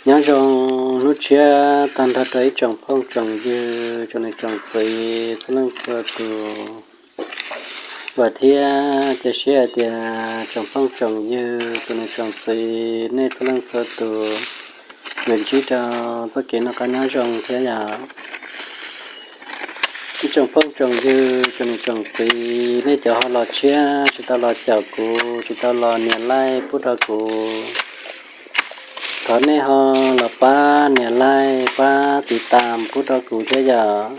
Nyob zoo hnub tshiab tag nrho rau ib tsoom phooj tsoom ywg, tsoom niam tsoom txiv txhua leej txhua tus. Vam thiab cia siab hais tias tsoom phooj tsoom ywg, tsoom niam tsoom txiv nej txhua leej txhua tus yuav ntsib rau txoj kev noj qab nyob zoo thiab yom. Ib tsoom phooj tsoom ywg, tsoom niam tsoom txiv, nej cov ho los tshiab tsis tau los caum kuv, tsis tau los nias like pub rau kuv, thov nej ho los pab nias like, pab tiv tas pub rau kuv thiab yom.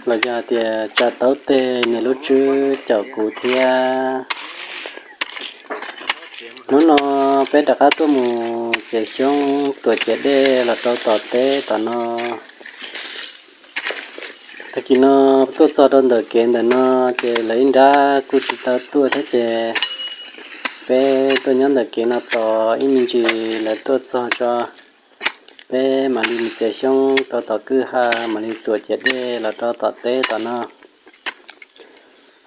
Los yog tias tsa taub teg nias lub tswb caum kuv thiab. Hnub no peb rov qab tuaj mus txiav xyoob tuam ciav dej los rau tom teb tom no. Tag kis no tuaj txog rau ntawm kev ntawm no ces lawv ib nrab kuj tsis tau tuaj thiab ces peb tuaj nyob ntawm kev no tos ib me ntsis lawv tuaj txog tso, peb mam li mus txiav xyoob rau tom kwj ha, mam li tuam ciav dej los rau tom teb tom no.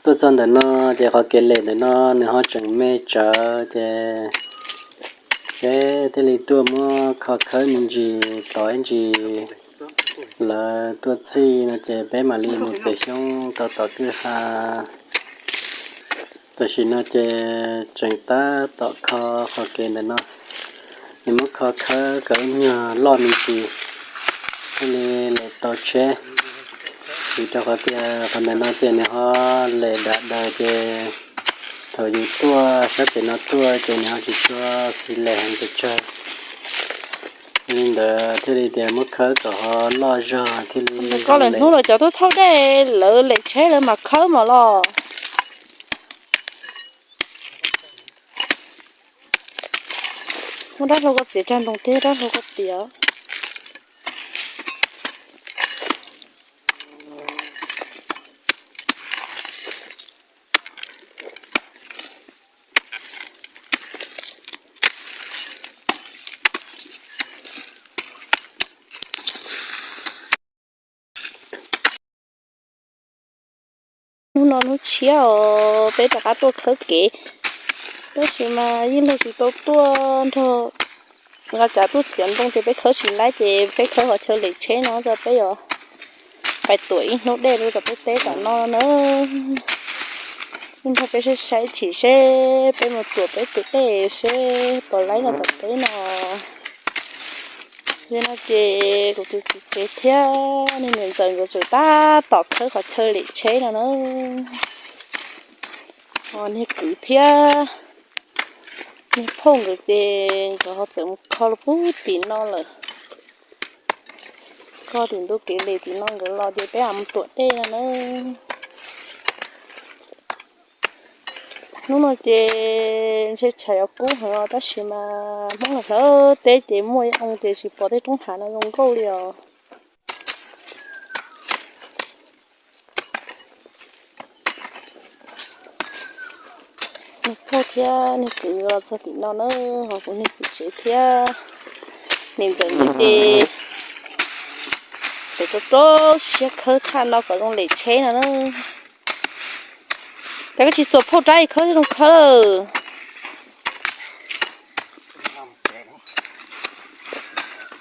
Tuaj txog ntawm no ces qhov kev lem ntawm no nws ho tseem me tsawv ces peb thiaj li tuaj muab kho khawb me ntsis tos ib ntsis lawv tuaj txhij no ces peb mam li mus txiav xyoob rau tom kwj ha. Tam sim no ces tseem tab tom kho qhov kev ntawm no, nws muab kho khawb kom ib nyuag loj me ntsis thiaj li lem tau tsheb. Vim rau qhov tias qhov ntawm no ces nws ho lem dam daws ces thaum yus tuaj sab pem no tuaj ces nws ho tsis tshua xis lem heev pes tsawg. Li ntawd thiaj li tias muab khawb kom ho loj zog thiaj li koj lawm hnub los cov tuaj thauj dej lawv lem tsheb lawv mas khawb mas los. Muab dab hlau koj txiav rau ntoo teb, dab hlau koj tiav. Hnub no hnub tshiab os, peb rov qab tuaj khawb kev, tab sis mas yeej luag tsis tau tuaj nrog nqa cav tuaj txiav ntoo ces peb khawb tsis laib ces peb khawb qhov chaw lem tsheb no rau peb yuav pais tuam ib hnub dej rau tom peb teb tom no na. Yeej nrog peb saib saib chim seb peb mus tuam peb tus dej seb puas laib rau tom peb no. Yog no ces kuv tus txiv tsev thiab niag niam ntxawm nkawd tseem tab tom khawb qhov chaw lem tsheb no na. Niag kwv thiab niag phauj nkawd ces nkawd ho txawm mus kho lub pub tim no lawm. Kho tim ntu kev lem tim no nkawd los ces peb mus tuam dej no na. Hnub no ces ntshe tshav yuav kub heev os, tab sis mas Hmoob hlawv teb ces muaj ib oo ces tsis pom tej roob hav no zoo nkauj li os. Niag phauj thiab niag kwv los txog tim no na, ho kuv niag txiv tsev thiab niam ntxawm nkawd ces tseem rau rau siab khawb thaj no kom zoo lem tsheb no na. Cas koj tsis xuas phauj rab khawb zoo khawb lawm.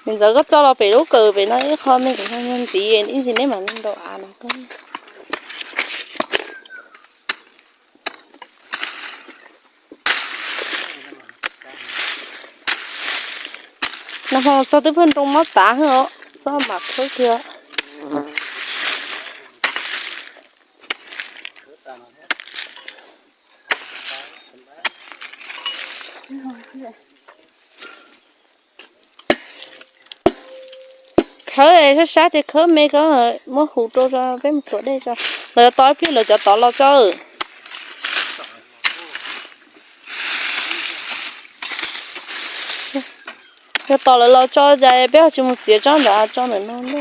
Niam ntxawm koj txo los pem lub kawm pem no ib qho me ntxiv ib ntsis neb mam li ntaus av no. No ho txog twb pheej nroo mob tav os, txob mam khawb kiag. Khawb sab sab ces khawb me ko, muab hu rau peb mus tuam dej tso. Lawv yuav tos ib pliag lawv cov tod los tso. Yog tos lawv los tso cas peb ho tsis mus txiav tsob ntawd tso ntawm no.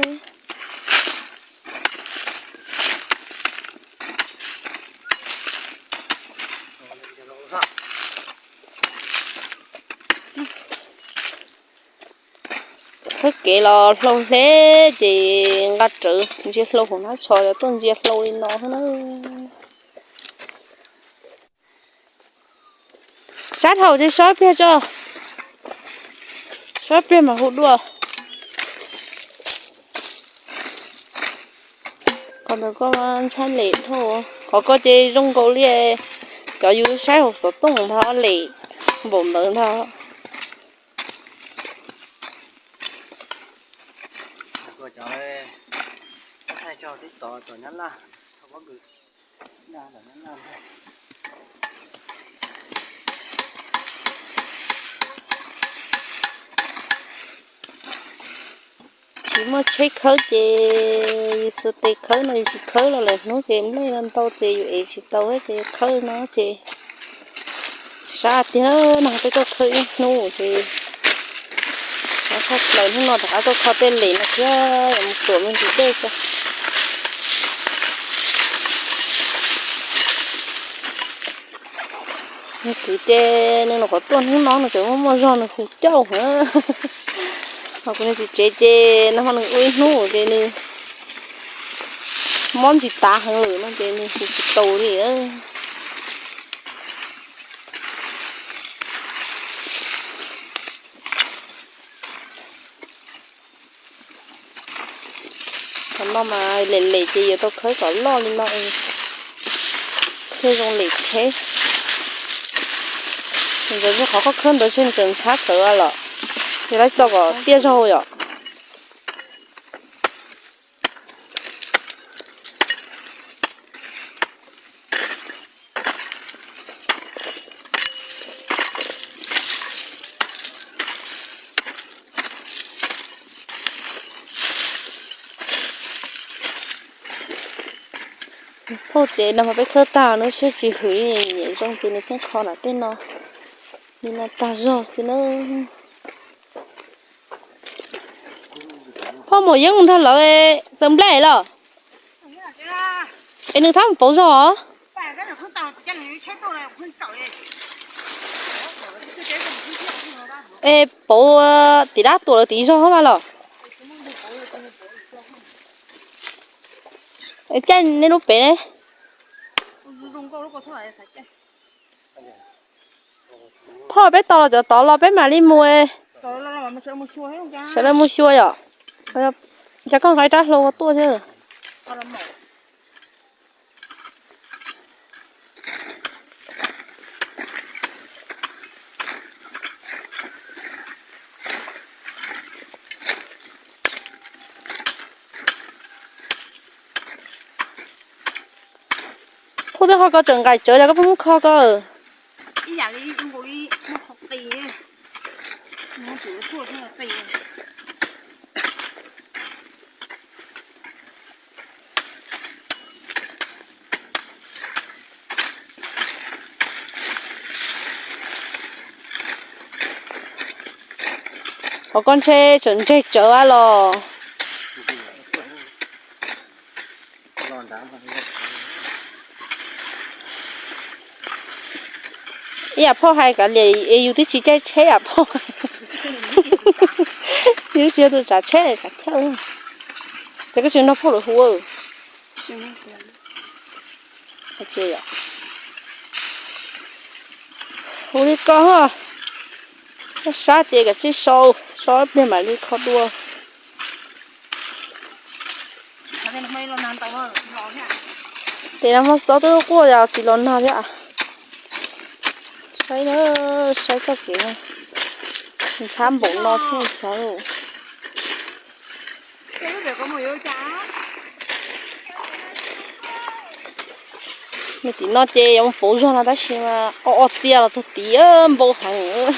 Khawb kev los hlau hle ces nqa rawv ntsia hlau hauv hnab tsho, tuaj ntsia hlau li no na. Sab dhau ces sab pliag tso. Sab pliag mas hu dua. Qhov ntawd koj ntshai lem dhau, qhov koj ces zoo nkaus li cov yus saib hauv xov tooj ntag, lem npaum ntawd ntag. Tsis muaj tsheb khawb ces yus xuas tes khawb no, yus tsis khawb los lawm hnub ces nplej no ntau ces yus ev tsis tau ces khawb no ces sab tiag no peb tuaj khawb ib hnub ces sab tshaj plaws. Hnub no rov qab tuaj kho tej lem no thiab mus tuam me ntsis dej xwb. Nws kwv ces nws nyuam qhuav tuaj hnub no nws tseem muaj muaj zog nws hu cauj heev. Ho kuv niag txiv tsev ces nag hmo nws ua ib hnub ces nws mob ntsis tav heev lawm no ces nws hu tsis tau li. Qhov no mas lem lem ces yuav tau khawb kom loj li no thiaj zoo lem tsheb. Ntawd qhov koj khawb ntawd tsheb nws tseem ntxhab tawv los, yog lawv tso kom tiaj zog yom. Phauj ces nag hmo peb khawb tag nws siab tsis hwm li, nyiam zoo ces nws pheej kho nram tej no, li no tag zog xwb na. Phauj mus yeeb mus nrog lawv txaws nplej los? Es nws thab mus pauv zog os. Es pauv tim dab tuam lawv tim zog mas los? Es caij nej lub pem ne? Phauj, peb tos los cov tod los peb mam li mus. Sawv daws mus xyuas yom. Cas koj nqa ib rab hlau tuaj thiab. Phauj, twb ho koj tseem nqaim tsawv los koj pheej muab kho koj. Ho koj ntshe tseem ntseg tsawv a los? Ib yam phauj hais kav liam es yus twb tsis caij tsheb yam phauj. Yus twb tsis yog tus tsav tsheb tsav thiab. Ces koj tsis nrog phauj lawv hu. Hu li ko, sab ces kav tsij sau, sau ib pliag mam li kho dua. Ces nag hmo xob twb quaj yog tsis los nag thiab. Saib, saib txoj kev ntxhab npaum no thiab xyov. Nws tim no ces yuav mus pauv zog no tab sis mas o o txia los txog tid npau heev.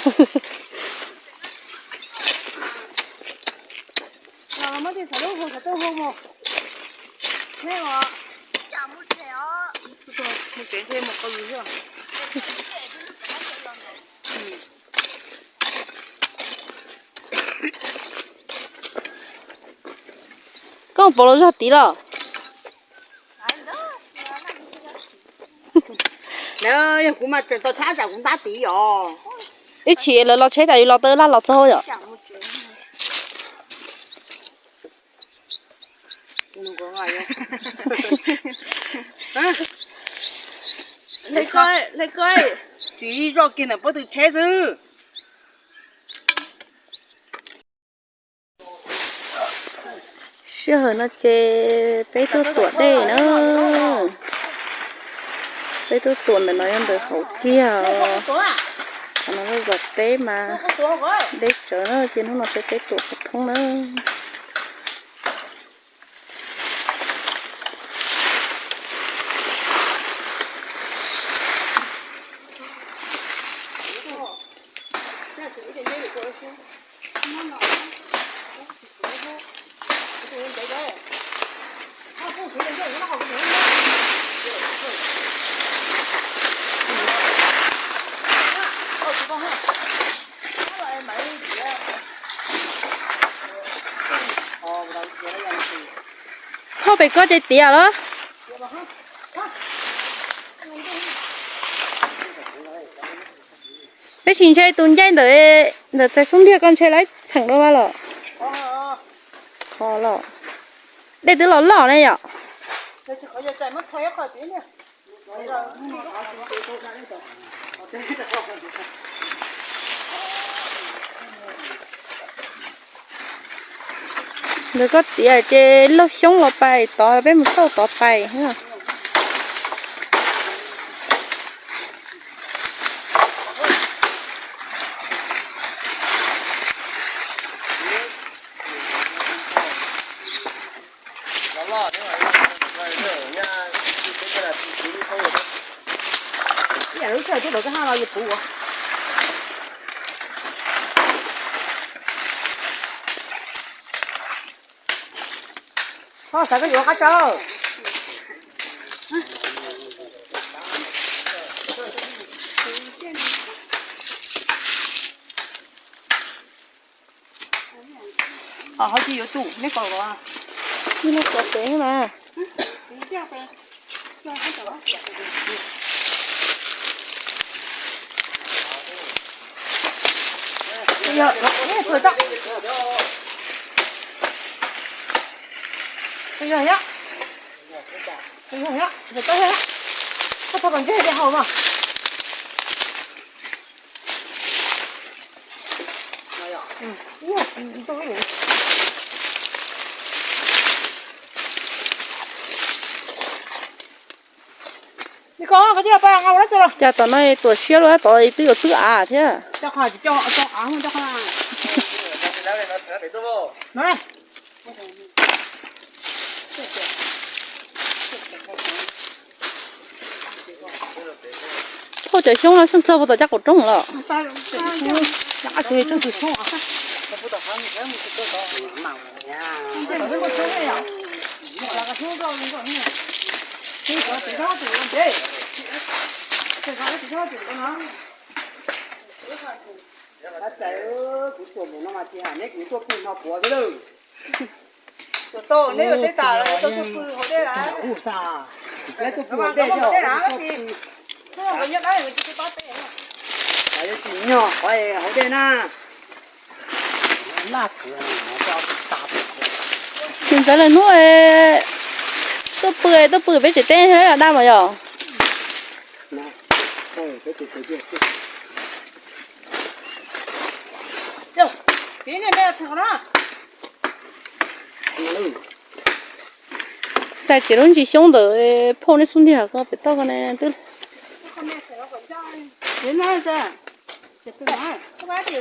Koj pauv los zog tid los? Yog kuv mas tseem tau tshab tsam kuv ntab tid os. Ib chim lawv los tsheb tas yus los tau laj los txog yom. Hle ko, tsis zoj kiag ntawm pob tw tsheb xwb. Sij hawm no ces peb tuaj tuam dej na. Peb tuaj tuam ntawm no yog ntawm hauv kiag os. Qhov no zos peb mas deb tsawv na, ces hnub no peb tuam qhov thoob na. Phauj, pem koj ces tiav lawm. Peb tsis ntshe tus ncaij ntawm, ntawm txais xub ntiag ko ntshe lawv txheem dua los. Qhov los, dej twb los loj ne yom. Ntawd koj tiav ces lauj xyoob los pais tod, peb mus tauj tod pais. Ib yam lub sij hawm twb lawv koj haj los yus puv ua. Koj xav koj yuav qab tso. Ho ho tsis yuav tsum neb kom los. Ib lub kov tev mas. Yog, yog, yog, yog, koj tau kom ntsej hau mas. Cas tom no tuam siab luaj, tod twb yuav twb av thiab. Phauj, cov xyoob no xyeej txog puag tom caj qaum rooj los? Kuv tuaj mus no mas tsis hais neb, kuv tuaj pw no puav xwb lawm. Tuaj tau, neb yuav teb tas los tuaj pw hauv dej lawm. Ub, xa, neb tuaj pw hauv dej xwb. Nyob dab tsis nyog qhov hauv dej na. Tsis ntxeev lawm hnub tuaj pw, tuaj pw peb tsev teb thiab dab mas yom. Txiv, nej me txog no. Txais txiav lub ntsis xyoob ntawd phauj, neb xub ntiag ko pem toj ko ne twb. Ces tus no dab tsi,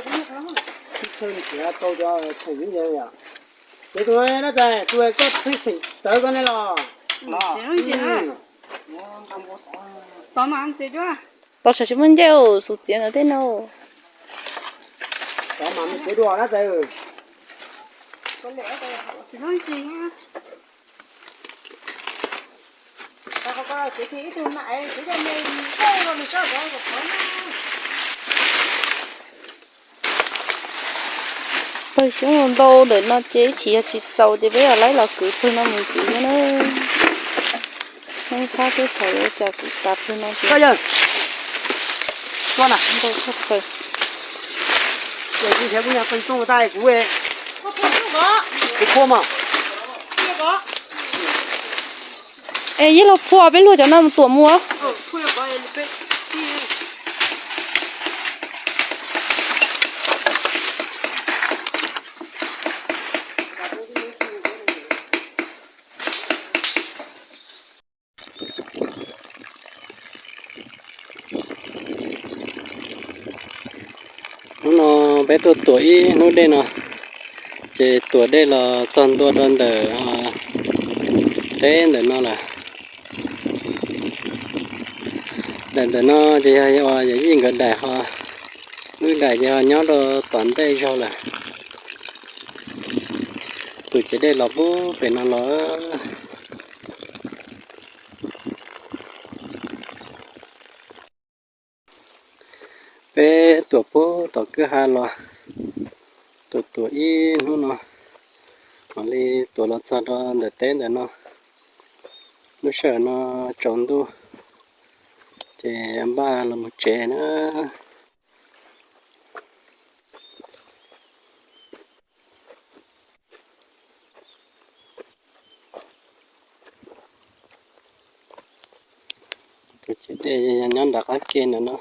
tus koj pheej xeem tawv ko ne los? Tod mas tsis muaj ncej, xub txiav ntawd tej no. Tod mas txiav dua dab tsi. Pawg xyoob ntau ntawm no ces ib chim yog tsis txaus ces peb yog laib los kwv pawg no mus ntxiv thiab na. Xyoob txhab thiab xyaw yuav cas kwv tas pawg no ces ntau tshaj plaws. Es yij laug phua peb luag cov no mus tuam mus. Peb tuaj tuam ib hnub dej no, ces tuam dej los txog ntua rau ntawm teb ntawm no lawm. Daim ntawm no ces yog yawm yij nkawd daim ho, wb daim ces ho nyob rau tom ntej zog lawm. Tus cev dej los puag pem no los. Peb tuam puag tom kwj ha los, tuam tuam ib hnub no, mam li tuam los txog rau ntawm teb ntawm no. Lub sij hawm no tsaus ntuj, ces npaj los mus tsev na. Tus cev dej nyob nram qab ke ntawm no.